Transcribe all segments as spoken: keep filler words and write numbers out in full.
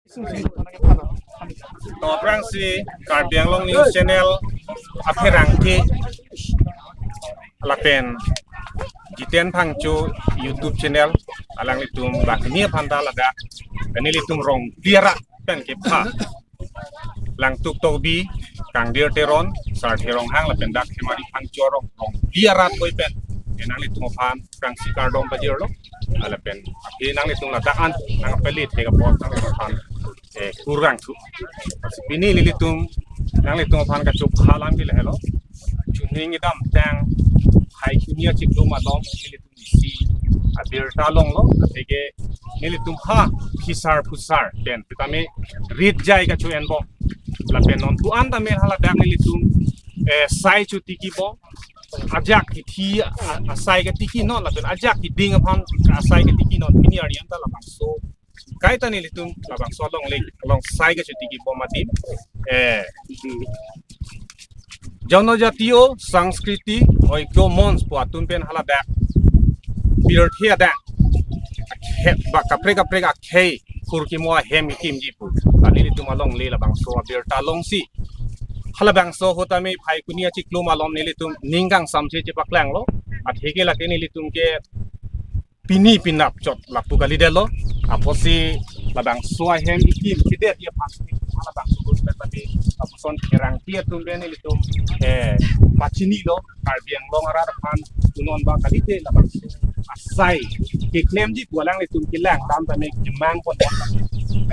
To aphrangsi Karbi Anglong News Channel apherangke lapen Jiten Phangcho YouTube channel alanglitum bangni aphan ta ladak nelitum Rongphli arat pen kepha Langtuk Tokbi, Kangdir Teron, Sarthe Ronghang lapen dak Hemari Phangcho arong Rongphli arat koi pen nanglitum aphan aphrangsi kardom pajirlo. Lapen nanglitum ladak an nangpeli thek apot nanglitum aphan eh, kurang thu. Pini nelitum nanglitum aphan kachopha alam ke lahelo. Chuning idam tang hai kunia chiklum along nelitum isi abirta longlo, athe ke nelitum ha phisar phusar pen tame rit jai kacho-enbom. Lapen non tu an tame haladak nelitum eh, sai chutikipo, ajak kithi a- asai katikinon lapen ajak kiding aphan asai katikinon pini arni anta labangso kaita nelitum labangso alongle along sai kachutikipo adim eh Jonojatiyo Sanskriti Oikyo Monch pu atum pen haladak pirthe adang akhei ba kaprek kaprek akhei khurkimo ahem ikimji pu ta nelitum alongle labangso abirta longsi halabangso ahut tame hai kunia chiklum along nelitum ning kangsamse chepaklanglo. Athe ke lake nelitum ke pini pinap chot lapu kalidetlo. Apotsi labangso ahem ikim kedetji aphan halabangso ahut pen tame lapuson kerang pi atum pen nelitum eh pachinilo. Karbi Anglong arat aphan unon ba kalite labangso asai keklemji pu alanglitum kelang dam tame kemang pon pon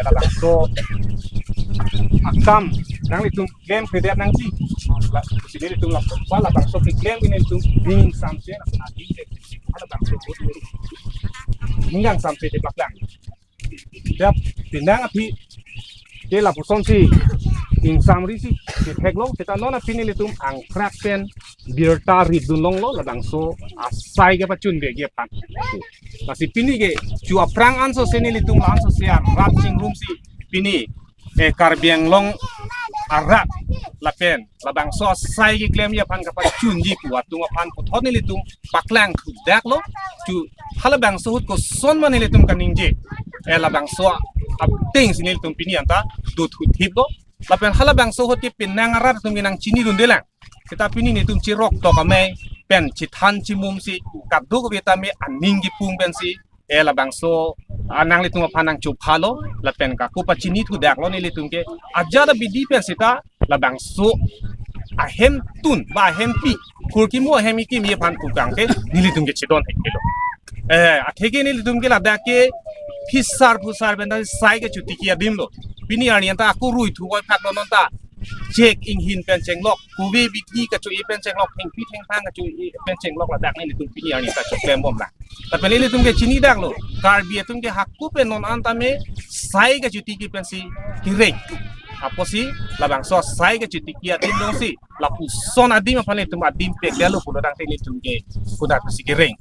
labangso akam nanglitum klemkledet nangji. La sini nelitum lap pa labangso keklem nelitum ning kangsamse na adi labangso ahut ning kangsamse chepaklang. Dap pinang aphi ke lapusonsi ingsamrisi ketheklo. Seta non aphi nelitum angkrak pen birta ritdun longlo labangso asai kepachunvekji aphan. Lasi pini ke chu aphrang ansose nelitum la ansose arat chingrumsi pini eh, Karbi Anglong arat lapen labangso asai keklemji aphan kapachunji pu atum aphan puthot nelitum paklang thudaklo. Chu halabangso ahut koson ma nelitum kaningje eh labangso atengsi nelitum pini anta dothu thiplo. Lapen halabangso ahut ke pinang arat atum ke nangchinidundelang. Seta pini nelitum chirok tok amei pen chithan chimumsi kadokave tame aning kipung pensi eh labangso ah, nanglitum aphan nangchophalo lapen kaku pachini thudaklo nelitum ke ajat abidi pen seta labangso ahemtun ba ahempi khurkimo ahem ikimji aphan kukang ke nelitum ke chedon thekthelo. Eh, athe ke nelitum ke ladak ke phisar phusar pen ta sai kachutiki adimlo. Pini arni anta ako rui thuvoi phaklo non ta chek inghin pen chenglok, kove bikni kacho-e pen chenglok, thengpi thengphang kacho-e pen chenglok ladak nelitum pini arni ta choklembomlang. Lapen nelitum ke chinidaklo, Karbi atum ke hako pen non an tame sai kachutiki pensi kereng. Apotsi labangso sai kachutiki adim longsi lapuson adim aphan nelitum adim pekdetlo pulo tangte nelitum ke kuda pensi kereng.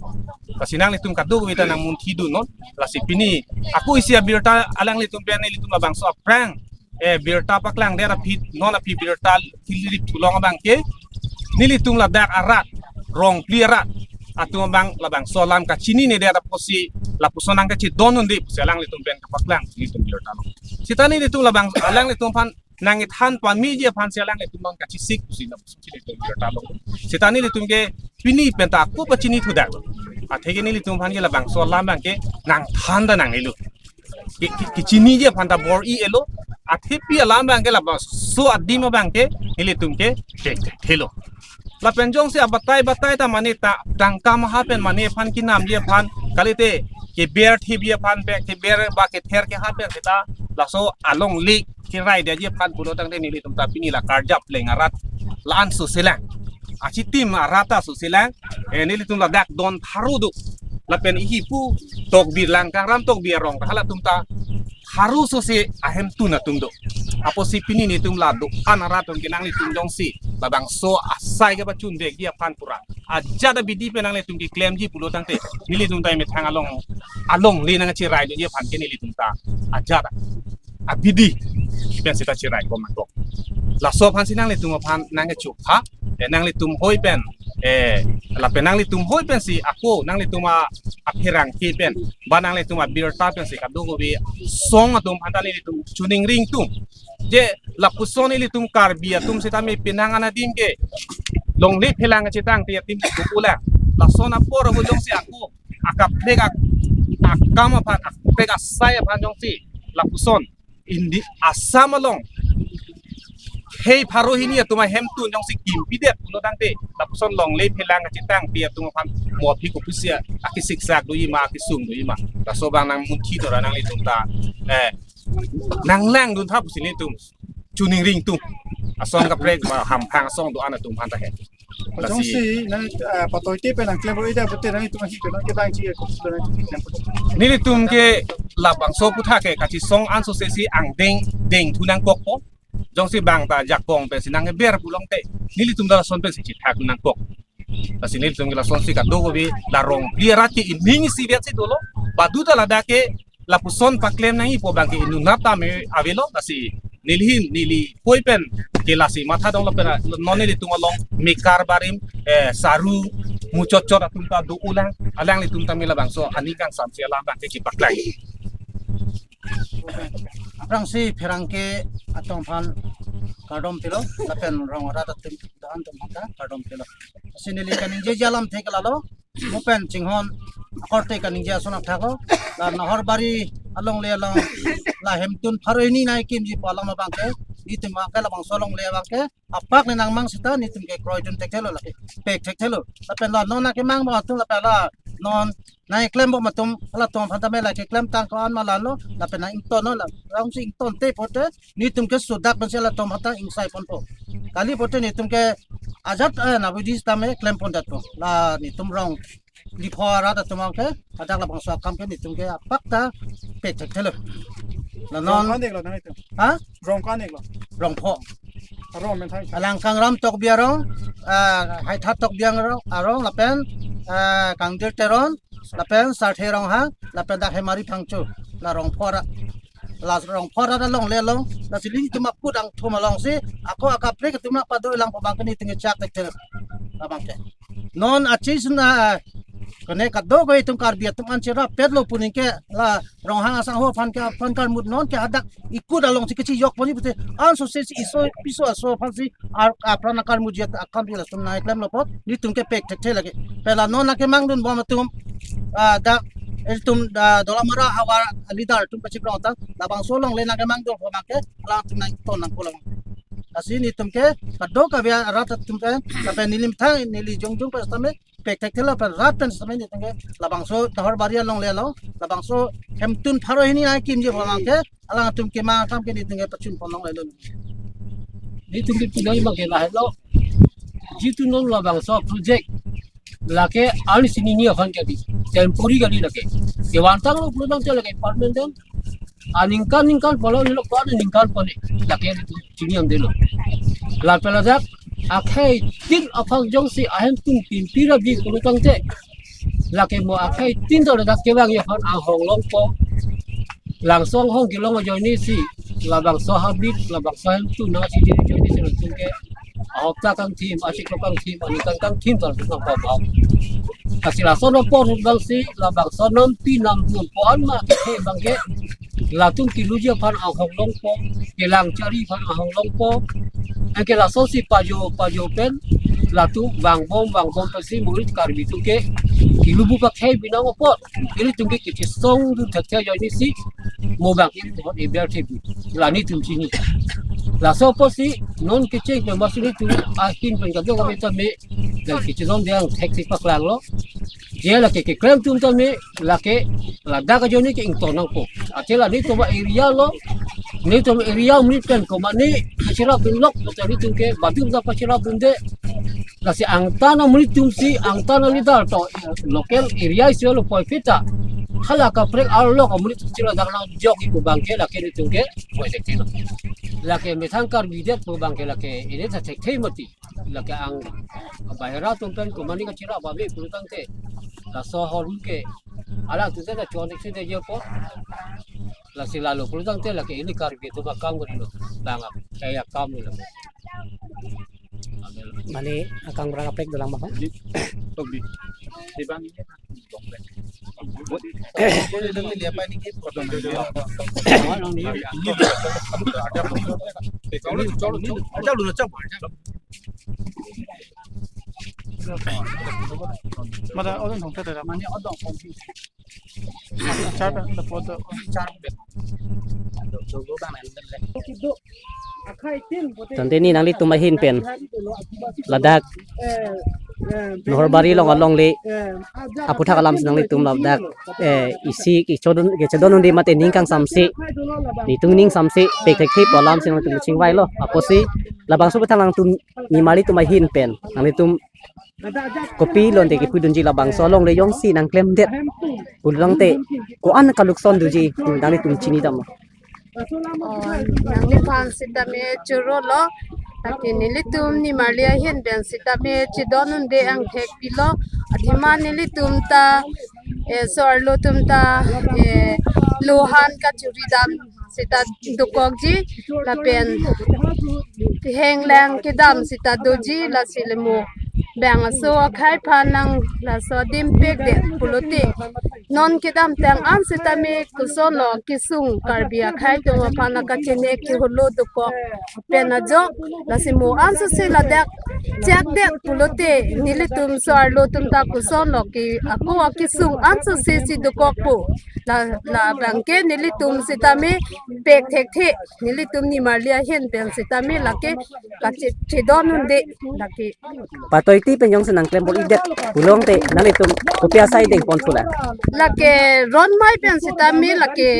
Lasi nanglitum kadokave ta nangmunthidunnon. Lasi pini ako isi abirta alanglitum pen nelitum labangso aphrang eh birta paklangdet aphi non aphi birta thilri thulong abang ke nelitum ladak arat Rongphli arat atum abang labangso alam kachininedet apotsi lapuson nangkachidon undi pusi alanglitum pen kapaklang nelitum birta lo. Seta nelitum labang alanglitum aphan nangkethan pameji aphansi alanglitum non kachisik pusi lapuson nelitum birta lo. Seta nelitum ke pini pen ta ako pachini thudak. Athe ke nelitum aphan ke labangso alam abang ke nangthan ta nangnelo. Ke- ke- kechiniji aphan ta bor-i-elo. Athe pi alam abang ke labangso adim abang ke nelitum ke thek thelo. Lapen jongsi abatai batai ta mane ta tangka maha pen mane aphan kinamji aphan kalite keber thipji aphan pen keber ba kether keha pen seta laso alongle keraidetji aphan pulo tangte nelitum ta pini la karjap leng arat la-an soselang. Achitim arat ta soselang. Eh, nelitum ladak don Tharo do. Lapen ihi pu Tokbi Langkangram Tokbi arong ta halatum ta Tharo sose ahemtun atum do. Apotsi pini nelitum la do-an arat atum ke nanglitum jongsi labangso asai kepachunvekji aphan pura ajat abidi pen nanglitum keklemji pulo tangte nelitum ta methang along alongle nangcheraidunji aphan ke nelitum ta ajat abidi pen seta cheraibom nangkok. Laso aphansi nanglitum aphan nangkechopha, eh, nanglitum hoi pen, eh, Lapen nanglitum hoi pensi ako, nanglitum a, apherangke pen, ba nanglitum abirta pensi kadokave song atum aphanta nelitum choningri ingtung. Je lapuson ilitum Karbi atum sitame penang anadim ke longle phelang kachetangte adim ke do-olang. Lason apor abo jongsi ako akaprek ak-, akam aphan, akaprek asai aphan jongsi lapuson Indi Assam along hei pharo hini atum ahemtun jongsi kimpidet pulotangte, lapuson longle phelang kachetangte atum aphan mo aphi kopusi akisiksak doji ma, akisung doji ma. Laso abang nangmunthi tora nanglitum ta, eh, nanglangdun tha pusi nelitum choningri ingtung. Ason kaprek ba hamphang asong do-an atum aphanta he. Lasi jongsi nang, eh, patoite pen nangklem ro ida pute nangtum ahin pen nangkedang chi ko nangtum klem. Nelitum ke labangso aphuthak ke kachesong anso sesi angdeng dengthu nangkokpo. Jongsi bang ta jakong pensi nangkeber pulotangte, nelitum ta lason pensi chethak nangkok. Lasi nelitum ke lasonsi kadokave la Rongphli arat ke ining isivet si dolo. Badu ta ladak ke lapuson paklem nangjipo abang ke inutnat tame avelo. Lasi neli hin, neli hoi pen ke lasi mathadun lapen non nelitum along mekar barim, eh, saru muchotchot atum ta do-olang, alanglitum tame labangso aningkan samsi alam abang ke kepaklang. Aphrangsi pherangke atum aphan kardom pilo, lapen rong arat atum do-an atum aphan ta kardom pilo. Lasi neli kaningjeji alamthe ke lalo, mo pen chinghon akorte kaningje ason athak lo, la Nahorbari alongle along, la hemtun pharo hini nangkimji pu alam abang ke, nelitum abang ke labangso alongle abang ke apak ne nangmang seta nelitum ke kroidun thekthelo lake, pek thekthelo. Lapen la non akemang abang atum lapen la non nangklem bom atum, halatum aphan tame lake klemtang ko-an ma lalo, lapen nang-ingtonlo, la rongsi ingtonte pote, nelitum ke sudak pensi halatum aphanta ingsai ponpo. Kali pote nelitum ke ajat, eh, nabidi tame klem pondetpo. La nelitum Rongphli arat atum ke, hadak labangso akam ke nelitum ke apak ta pek thekthelo. La Rong non ko-an iklo nangtum? Ha? Rong ko-an iklo? Rongpho. Arong men thang. Alang Kangram Tokbi arong, ah, Haitha Tokbi arong, arong lapen, ah, Kangdir Teron, lapen Sarthe Ronghang, lapen dak Hemari Phangcho, la Rongpho arat. La Rongpho arat alongle along, lasi nelitum akut angthum alongsi ako akaprek atum nangpado-ilang pu abang ke nelitum ke chak thekthelo. Labang ke. Non achi suna, kone kadokave itum Karbi atum an cherap petlo pu ningke la Ronghang asangho aphan ke aphan karmut non ke hadak ikut alongsi kachejok ponji pute anso sesi iso piso aso aphansi ar apran akarmutji akam si latum nangklemlo apot nelitum ke pek thekthelo lake. Pen la non akemangdun bom atum, ah, dak ilitum, ah, Dolamara havar leader atum kachikrong ta labangso alongle nangkemangdun bom abang ke alangtum nangton nangpo lang. Lasi nelitum ke kadokave arat atum pen, lapen neli methang neli jongjong pen sitame pek thekthelo pen rat pen sitame nelitum ke labangso Nahorbari alongle along, labangso hemtun pharo hini nangkimji pu abang ke alangtum kemang akam ke nelitum ke pachun pon longlelo. Nelitum ke pinoi abang ke lahelo. Jitu non labangso project lake alis hini aphan kali, temporary kali lake. Kevantanglo pulotangte lake permanent. Aningkan ningkan pulo nilo ko aningkan pone lake chini amdelo. Lapen ladak akhei tin aphan jongsi ahemtun pimpira bi pulotangte, lake mo akhei tin ta ladak kevangji aphan anghong longpo. Langsong hong kelong ajoinesi labangso habit, labangso hemtun nangchini ajoinesi latum ke ahopta kangthim, achiklo kangthim, aningkan kangthim ta latum nangpabau. Lasi lason apor abangsi labangso nampi namdun ko-an ma kethe abang ke latum keluji aphan anghong longpo, kelang chari aphan anghong longpo. Anke lasonsi pajo pajo pen latum vangbom vangbom pensi murit Karbi atum ke kelu pu pakhei binong apot ilitum ke kachesongdun thekthelo ajoinesi mo abang ke ilitum aphan aber thebi, la nelitum chini. Laso apotsi non kecheng pen masi nelitum ahin pen kadokave tame, la kachesong dang thekthek paklanglo. Je lake keklem atum tame lake ladak ajoine ke ington nangpo. Athe la nelitum area lo, nelitum area amonit pen komatne kacherapdunlok, nelitum ke badum ta kacherapdunde. Lasi angtan amonit atumsi, angtan aleader to local area isi lo puvoiphit ta, hala kaprek arlo amonit atumsi ladak nangjokji pu abang ke lake nelitum ke puvoiphit lo. Lake methang Karbi det pu abang ke lake ini ta thekthe mati. Lake ang bahera atum pen komatne kacherap ave pulotangte, laso ahormu ke alangtum ta chon thekthedet apot. Lasi lalo pulotangte lake ili Karbi atum akam ko dilo, bang ak kaya akam lo. Mane akang berang kaprek dolang, Bang. Mada odon thong tata mane odon thong. Char pen, the pot, char pen. Tangte ne nanglitum ahin pen ladak Nohorbari along alongle aputhak alam si nanglitum ladak, eh, isi kechodon, kechodon un-e mate ning kangsamse, netum ning kangsamse pek thekthe pu alam si nanglitum chingvailo. Apotsi labangso aputhak nangtum nimarli atum ahin pen nanglitum kopi lote kepudunji, labangso alongle jongsi nangklemdet pulote ko-an kalukson doji, nanglitum chinidam? Oh, nangliphan sitame choro lo. Lake nelitum nimarli ahin pen sitame chedon un-e angthek pilo. Athema nelitum ta, eh, so-arlo atum ta, eh, lohan kachuridam seta dokokji, lapen hengleng kedam seta doji, lasi le mo bang aso akhei aphan nang laso adim pekdet pulote non kedamtang an sitame kosonlo kesung Karbi akhei atum aphan akachine keholo dokok pen ajok, lasi mo ansose ladak chekdet pulote nelitum so-arlo atum ta kosonlo ke ako akesung ansose si dokokpo. La, labangke nelitum sitame pek thekthe, nelitum nimarli ahin pen sitame lake kache, chedon un-e lake. Patoi ti pen jongsi nangklem bor-idet pulote nanglitum kopi asai dengpon pula? Lake ron mai pen sitame lake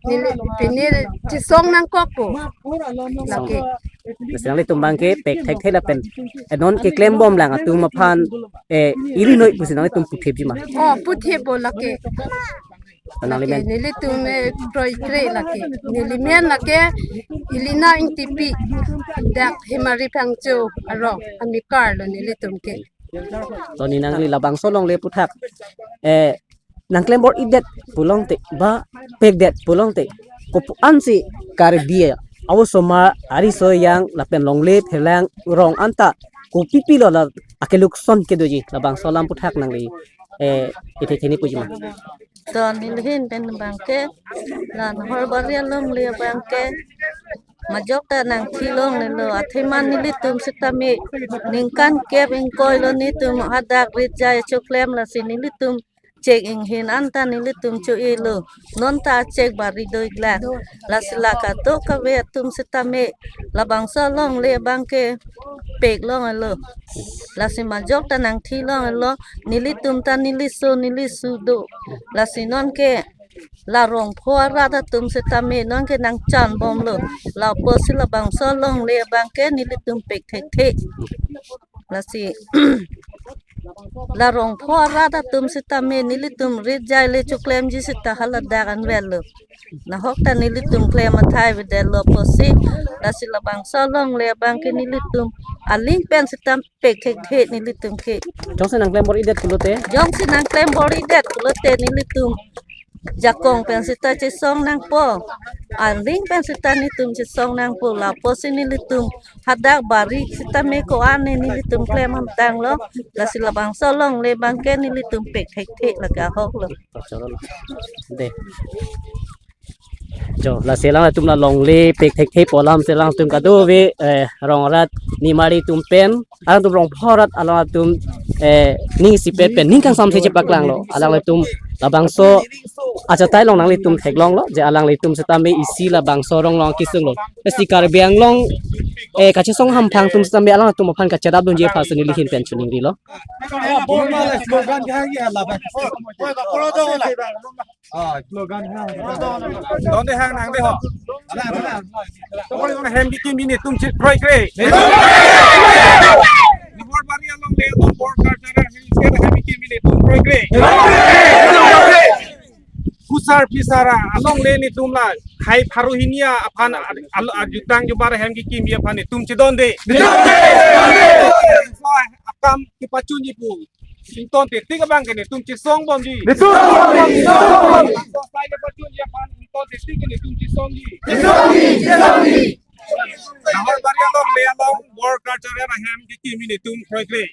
neli pine chesong nangkokpo. Lake. Lasi nanglitum abangke pek thekthe lapen, eh, non keklembomlang atum aphan, eh, iri noi pusi nanglitum puthepji ma? Oh, puthepo lake. Nangli lake men? Nelitum, eh, kroikre lake. Neli men lake Elina Ingtipi, dak Hemari Phangcho arong amekar lo nelitum ke. To ne nangli labangso alongle aputhak, eh, nangklem bor-idet pulote ba pekdet pulote ko-an si Karbi a-osomar, ariso, yang lapen longle pherang rong anta kopi pilo la akelukson kedoji, labangso alam aputhak nangli, eh, ithe theni puji ma? To neli ahin pen abangke la Nohorbari alongle abangke majok ta nangthi longlelo. Athema nelitum sitame ningkan kep ingkoi lo netum hadak rit jai choklem, lasi nelitum chek inghin anta nelitum cho-elo. Non ta chek bari do-iklang. Lasi la kadokave atum sitame labangso alongle abangke pek longlo. Lasi majok ta nangthi longlo. Nelitum ta neliso nelisu do. Lasi nonke la Rongpho arat atum sitame nonke nangchanbomlo. Lapusi labangso alongle abangke nelitum pek thekthe. Lasi la Rongpho arat atum sitame nelitum rit jai le choklemji seta haladak anvetlo. Nahok ta nelitum klem athai avedetlo apotsi, lasi labangso alongle abangke nelitum aling pen seta pek thekthe nelitum ke. Jongsi nangklem bor-idet pulote? Jongsi nangklem bor-idet pulote nelitum jakong pen seta chesong nangpo. Aling pen seta netum chesong nangpo, lapusi nelitum hadak bari sitame ko-an ne nelitum klem amtanglo. Lasi labangso alongle abangke nelitum pek thekthe lake ahoklo. De. Jo, lasi alangtum la longle pek thekthe pu alam si alangtum kadokave, eh, rong arat nimarli atum pen, alangtum Rongpho arat alangtum, eh, ning isipet pen ning kangsamse chepaklanglo. Alanglitum labangso achatai along nanglitum theklonglo je alanglitum sitame isi labangso rong along kesunglo. Lasi Karbi Anglong, eh, kachesong hamphang atum sitame alangtum aphan kachedap dunji aphan si neli ahin pen choningrilo. Ah, slogan ha. Donde hang nang de ho. Hem kekimbi netum chikroikre. Nohorbari alongle atum bor karjara hem kekimbi netum kroikre. Kusar pisara alongle netum la hai pharo hini aphan al-, al-, jutang jubar hem kekimbi aphan netum chedonde. Akam kepachunji pu ingtonte tik abangke netum chesongbomji. Netum chesongbomji. Sai kepachunji aphan ingtonte tik netum chesongji. Chesongji, chesongji. Naharbari along le along Borkar Charli ahem kekim atum kroikre.